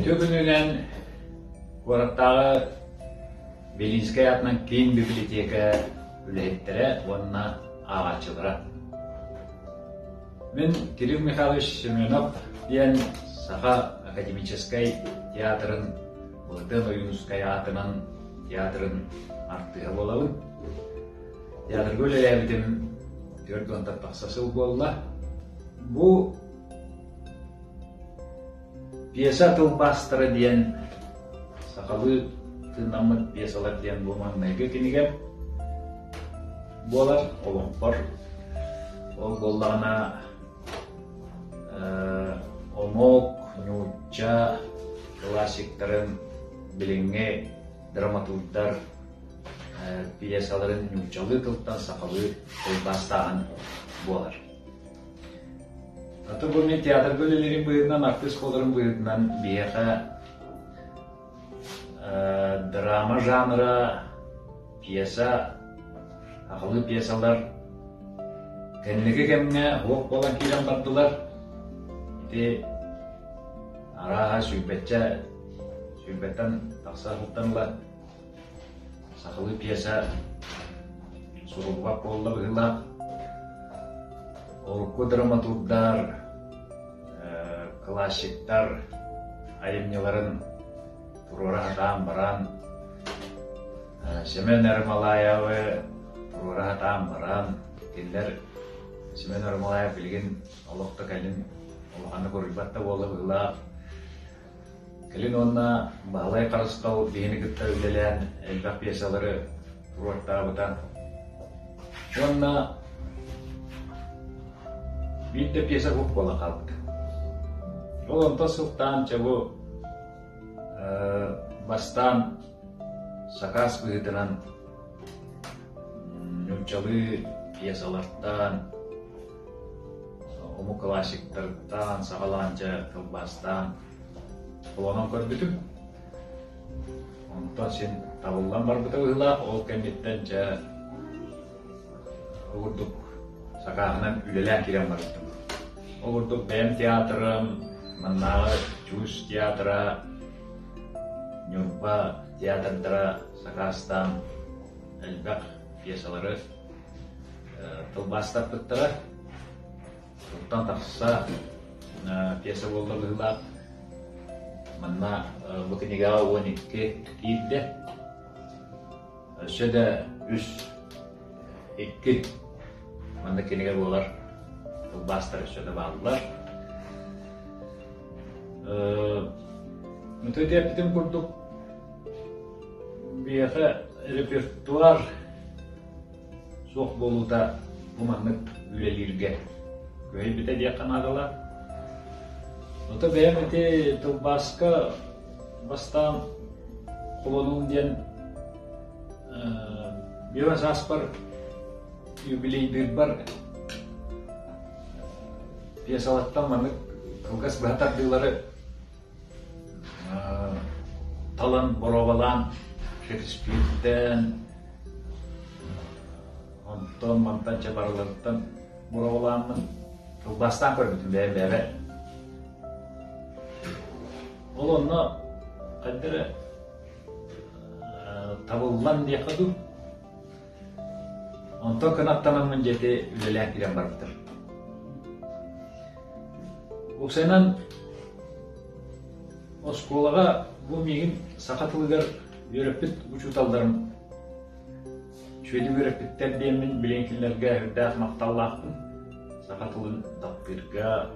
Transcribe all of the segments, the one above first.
Үтүө күнүнэн куораттааҕы Белинскэй аатынан киин библиотека үлэһиттэрэ уонна ааҕааччылара. Мин Кирилл Михайлович Семенов диэн Саха академическай театрын Былатыан Ойуунускай аатынан театрын артыыһа буолабын. Театрга үлэлээбитим 40 тахса сыл буолла. Бу Пьеса тылбаастара диэн сахалыы тыыннаммыт пьесалар диэн бу маҥнайгы кинигэм буолар олохпор. Ол буоллаҕына омук, нуучча классиктарын билиҥҥи драматурдар пьесаларын нууччалыы тылтан сахалыы тылбаастааһын буолар. Аты бу мин театрга үлэлиирим быһыытынан, артыыс буоларым быһыытынан биһиэхэ драма жанра, пьеса, сахалыы пьесалар кэнники кэмҥэ уох буолан киирэн бардылар. Ити арааһа сүүрбэччэ, сүүрбэттэн тахса сылтан ыла Сахалыы пьеса суруллубат буолла быһыылаах. Урукку драматурдар, классиктар айымньыларын туруора сатаан баран, Семен Ермолаевы туруора сатаан баран, кинилэр Семен Ермолаев билигин олох да кэлин улаханнык уруйбат да буолла быһыылаах. Кэлин уонна Баһылай Харысхал биһини кытта үлэлээн элбэх пьесалары туруортаабыта. Уонна биир да пьеса суох буолан хаалбыта. Ол онтон сылтаан чэ бу бастаан сакаас быһыытынан нууччалыы пьесалартан омук классиктарыттан саҕалаан дьэ тылбаастаан холонон көрбүтүм. Онтон син табыллан барбыта быһыылаах. Ол кэнниттэн дьэ ол курдук сакааһынан үлэлээн киирэн барбытым. Ол курдук бэйэм театрым, маннааҕы Чуус театра, Ньурба театрдара сакаастаан элбэх пьесалары тылбаастаппыттара. Туттан тахса пьеса буолла быһыылаах. Манна бу кинигэҕэ 12 киирдэ. Өссө да үс, икки манна кинигэ буолар. Тылбаастар өссө да бааллар. Ити эппитим курдук биһиэхэ репертуар суох буолуута бу маннык үлэлииргэ күһэйбитэ диэххэ наадалаах. Ото бэйэм ити тылбааска бастаан холонуум диэн биэс сааспар юбилейдыырбар пьесалартан маннык кылгас быһа тардыылары талан боруобалаан Шекспиртэн онтон мантан чэ барыларыттан боруобалааммын тылбаастаан көрбүтүм бэйэм бэйэбэр. Ол онно хайда эрэ табыллан диэххэ дуу. Онтон кынаттанаммын дьэ үлэлээн киирэн барбытым. Уопсайынан оскуолаҕа бу миигин саха тылыгар үөрэппит учууталларым үчүгэйдик үөрэппиттэр диэммин билигин кинилэргэ үрдээх махталлаахпын. Саха тылын таптыырга,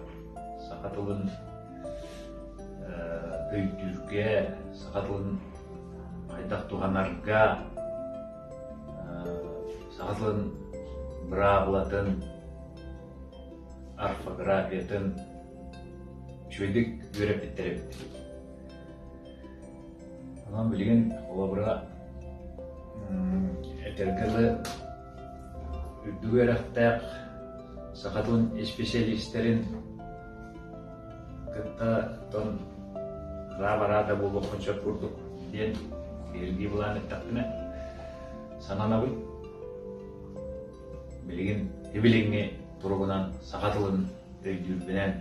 саха тылын өйдүүргэ, саха тылын хайдах туһанарга, саха тылын быраабылатын орфографиятын үчүгэйдик үөрэппиттэр эбит. Онон билигин холобура этэргэ дылы үрдүк үөрэхтээх саха тылын исписэлиистэрин кытта тон раа-бараа да буолуоххун сөп курдук диэн киһиргии былаан эттэхпинэ сананабын. Билигин билиҥҥи туругунан саха тылын өйдүүрбүнэн,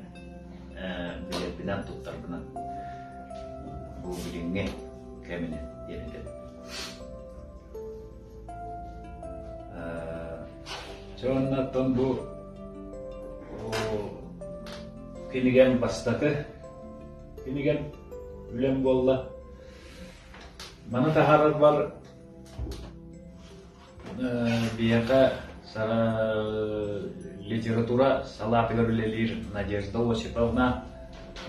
билэрбинэн, туттарбынан. Бу билиҥҥи кэминэн диэн этэбин. Чэ уонна оттон бу кинигэм бастакы кинигэм үлэм буолла. Маны таһаарарбар биһиэхэ литература салаатыгар үлэлиир Надежда Осиповна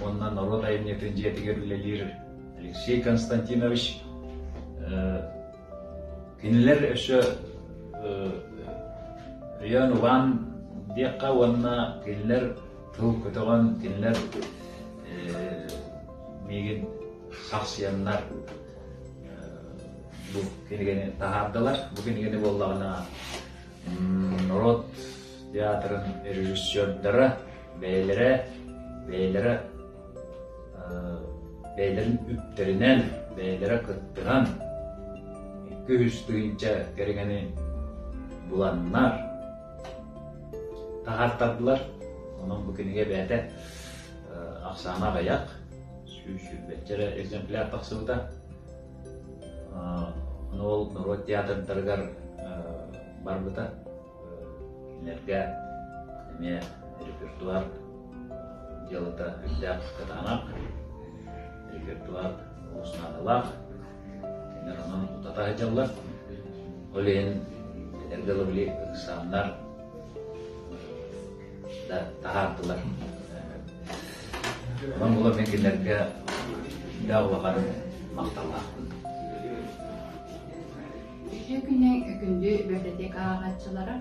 уонна норуот айымньытын дьиэтигэр үлэлиир Алексей Константинович кинилэр өссө өйөөн убаан диэххэ уонна кинилэр тыл көтөҕөн кинилэр миигин сахсыйаннар бу кинигэни таһаардылар. Бу кинигэни буоллаҕына норуот театрын режиссердара бэйэлэрэ бэйэлэрэ бэйэлэрин үптэринэн бэйэлэрэ кыттыһан 200 тыһыынча кэриҥэни буланнар таһаартардылар. Онон бу кинигэ бэйэтэ ахсаана аҕыйах, 120 эрэ экземпляр тахсыбыта. Ону ол норуот театрдарыгар барбыта. Кинилэргэ эмиэ репертуар дьыалата үрдээх кытаанах, репертуар олус наадалаах. Кинилэр онон утата сылдьаллар. Ол иһин этэргэ дылы били ыксааннар да таһаардылар. Онон була мин кинилэргэ да улахан махталлаахпын. Үтүө күнү күндү библиотека ааҕааччылара.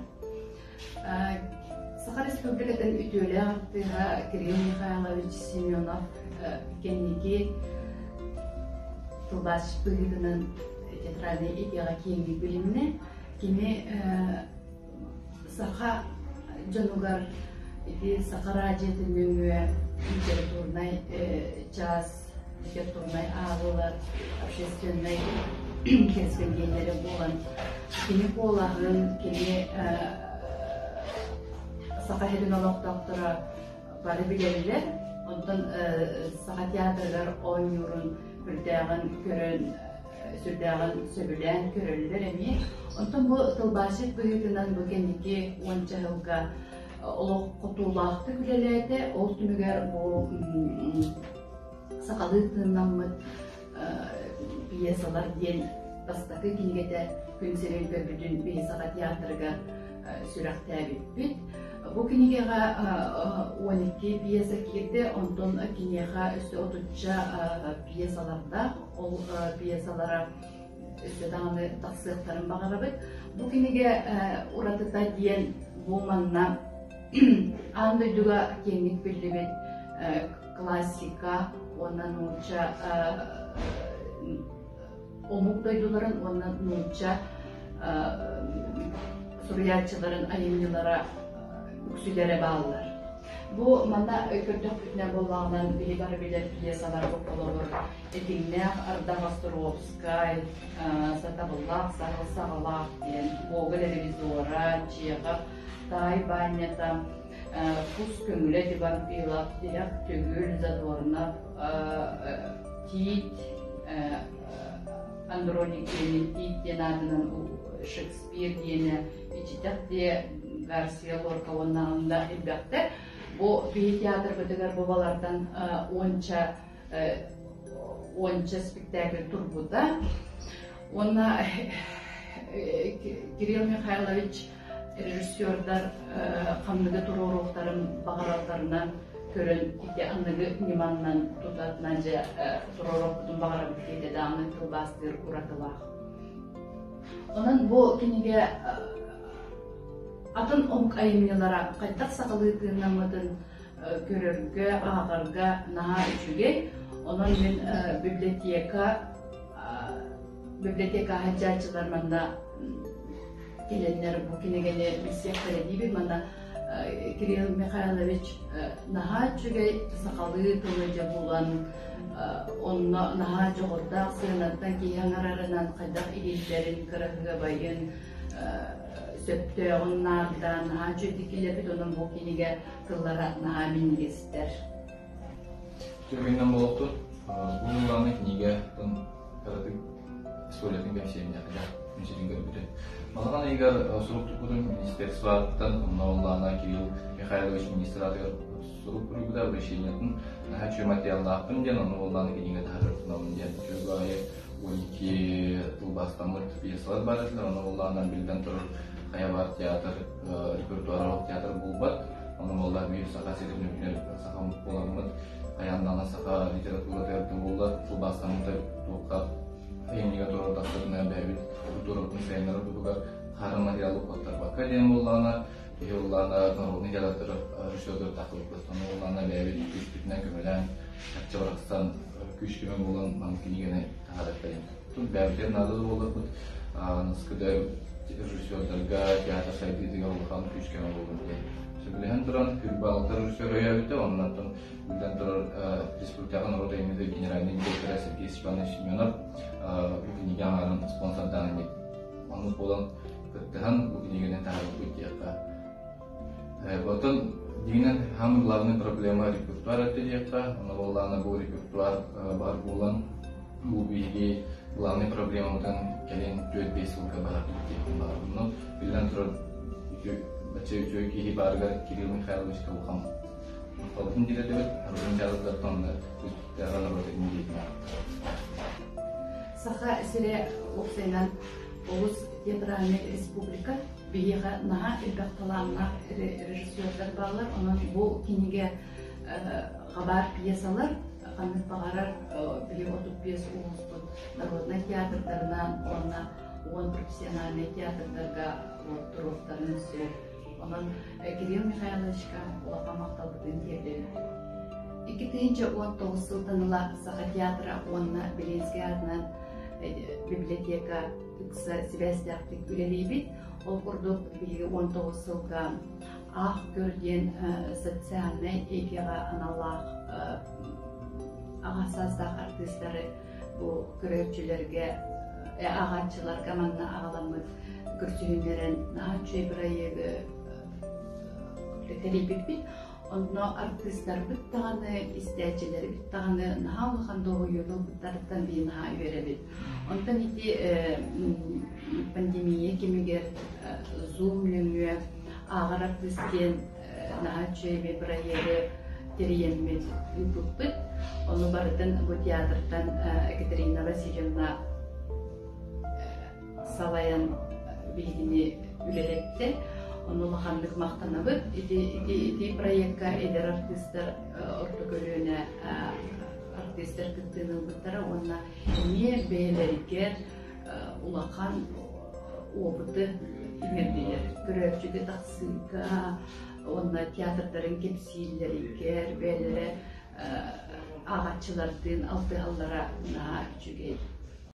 Саха Республикатын үтүөлээх артыыһа Кирилл Михайлович Семенов кэнники тылбаасчыт быһыытынан театральнай эйгэҕэ киэҥник билиннэ. Кини саха дьонугар ити саха радиотын нөҥүө литературнай чаас, литературнай ааҕыылар, общественнай кэрэспэндиэннэрэ буолан кини куолаһын, кини Саха сирин олохтоохторо бары билэллэр. Онтон Саха театрыгар оонньуурун үрдээҕин көрөн сүрдээҕин сөбүлээн көрөллөр эмиэ. Онтон бу тылбаасчыт быһыытынан бу кэнники уонча сылга олох хотуулаахтык үлэлээтэ. Ол түмүгэр бу сахалыы тыыннаммыт пьесалар диэн бастакы кинигэтэ күн сирин көрбүтүн биһи Саха театрыгар сүрэхтээбиппит. Бу кинигэҕэ 12 пьеса киирдэ, онтон киниэхэ өссө отучча пьесалардаах. Ол пьесалара өссө даҕаны тахсыахтарын баҕарабыт. Бу кинигэ уратыта диэн бу манна аан дойдуга киэҥник биллибит классика уонна нуучча омук дойдуларын уонна нуучча суруйааччыларын айымньылара үксүлэрэ бааллар. Бу манна көрдөхпүтүнэ буоллаҕынан биһи бары билэр пьесалар холобур Этиҥнээх Ардах Островскай, Сатабыллаах саһыл саҕалаах диэн Гоголь ревизора, Чехов, Таай Баанньата, Кус көҥүлэ Диван-Пилов, Тиһэх төгүл, Задорнов, Тиит, Андроник диэнин Тиит диэн аатынан Шекспир диэнэ иччитэх диэ Гарсия Лорка уонна онно элбэхтэр. Бу биһи театрбытыгар бу балартан уонча спектакль турбута. Уонна Кирилл Михайлович режиссердар ханныгы туруоруохтарын баҕаралларынан көрөн ити аныгы ньыманнан тутатынан дьэ туруоруохпутун баҕарабыт диэтэ даҕаны тылбаастыыр уратылаах. Онон бу кинигэ атын омук айымньылара хайдах сахалыы тыыннаммытын көрөргө, ааҕарга наһаа үчүгэй. Онон мин библиотека библиотека аһадьааччылар манна кэлэннэр бу кинигэни билсиэхтэрэ диибин. Манна Кирилл Михайлович наһаа үчүгэй сахалыы тылы дьэ булан, онно наһаа дьоҕурдаах сыанаттан киһи аҥарарынан хайдах иһиллэрин, кыраһыабайын, сөптөөҕүн наардаан наһаа үчүгэйдик киллэрбит. Онон бу кинигэ тыллара наһаа минньигэстэр. Түмүгүнэн буолуохтун. Бу главный книга кыратык историятын кэпсиэмнэхэ мин көрбүтүм. Балаҕан ыйыгар сурук туппутум министерствоттан онно оллаана Кирилл Михайлович министр аатыгар сурук суруйбута обращениетын наһаа үчүгэй материаллаахпын диэн онно оллаана кинигэ таһаарыахпын диэн үчүгэй аайы 12 тылбаастаммыт пьесалар баар этилэр онно оллаанан биллэн турар хайа баар театр репертуар театр булбат онно буолла биир саха сирин үрдүнэн саха буоламмыт хайаан даҕаны саха литературатыгар да буоллар тылбаастаммыта туохха айымньыга туруордахпытына бэйэбит культурабытын сайыннарар туһугар хаарын материалы куоттарбакка диэн буоллаҕына киһи буоллаҕына народный театр режиссердары тахсыбыппыт ону буоллаҕына бэйэбит күүспүтүнэн көмөлөөн чахчы барахсан күүс көмө буолан маннык кинигэни таһаарыахха диэн тут бэйэбитигэр наада да буолларбыт аныскыда режиссердарга театр сайдыытыгар улахан күүс көмө буолуо диэн сөбүлэһэн туран Күрбэ алта режиссер өйөөбүтэ оннуттан биллэн турар республикаҕа норуот айымньыта генеральный директора Сергей Степанович Семенов бу кинигэ аҥаарын спонсордаан эмиэ оннук буолан кыттыһан бу кинигэни таһаарбыт диэххэ. Оттон дьиҥинэн самый главный проблема репертуар этэ диэххэ, ону буоллаҕына бу репертуар бар буолан бу биһиги главный проблемабытын кэлин 4-5 сылга баһарбыт диэхпин баҕарабын. Ну, биллэн турар, бачча үчүгэй киһи баарыгар Кирилл Михайловичка улахан махталбытын тириэрдэбит. Арбын театрдартан да норуот Саха сирэ уопсайынан олус театральнай республика. Биһиэхэ наһаа элбэх талааннаах режиссердар бааллар. Онон бу кинигэ хабаар пьесалар ханнык баҕарар били 35 улууспут народнай театрдарынан уонна 10 профессиональнай театрдарга туруохтарын сөп. Онон Кирилл Михайловичка улахан махталбытын тиэрдэбит. 2019 сылтан ыла Саха театра уонна Белинскэй аатынан библиотека ыкса сибээстээхтик үлэлиибит. Ол курдук биһиги 19 сылга Аах көр диэн социальнай эйгэҕэ аналлаах аҕа саастаах артыыстары бу көрөөччүлэргэ, ааҕааччыларга манна аҕаламмыт көрсүһүннэрэн наһаа үчүгэй бырайыагы тэрийбиппит. Онно артыыстарбыт даҕаны, истээччилэрбит даҕаны наһаа улахан дуоһуйууну ылбыттарыттан биһи наһаа үөрэбит. Онтон ити пандемия кэмигэр Zoom нөҥүө ааҕар артыыс диэн наһаа үчүгэй бырайыагы тэрийэммит ыыппыппыт. Ону барытын бу театртан Екатерина Васильевна салайан биһигини үлэлэттэ. Ону улаханнык махтанабыт. Ити, ити, ити проекка эдэр артыыстар орто көлүөнэ артыыстар кыттыыны ылбыттара уонна эмиэ бэйэлэригэр улахан опыты иҥэрдилэр. Көрөөччүгэ тахсыыга уонна театрдарын кэпсииллэригэр бэйэлэрэ ааҕааччылардыын алтыһаллара наһаа үчүгэй.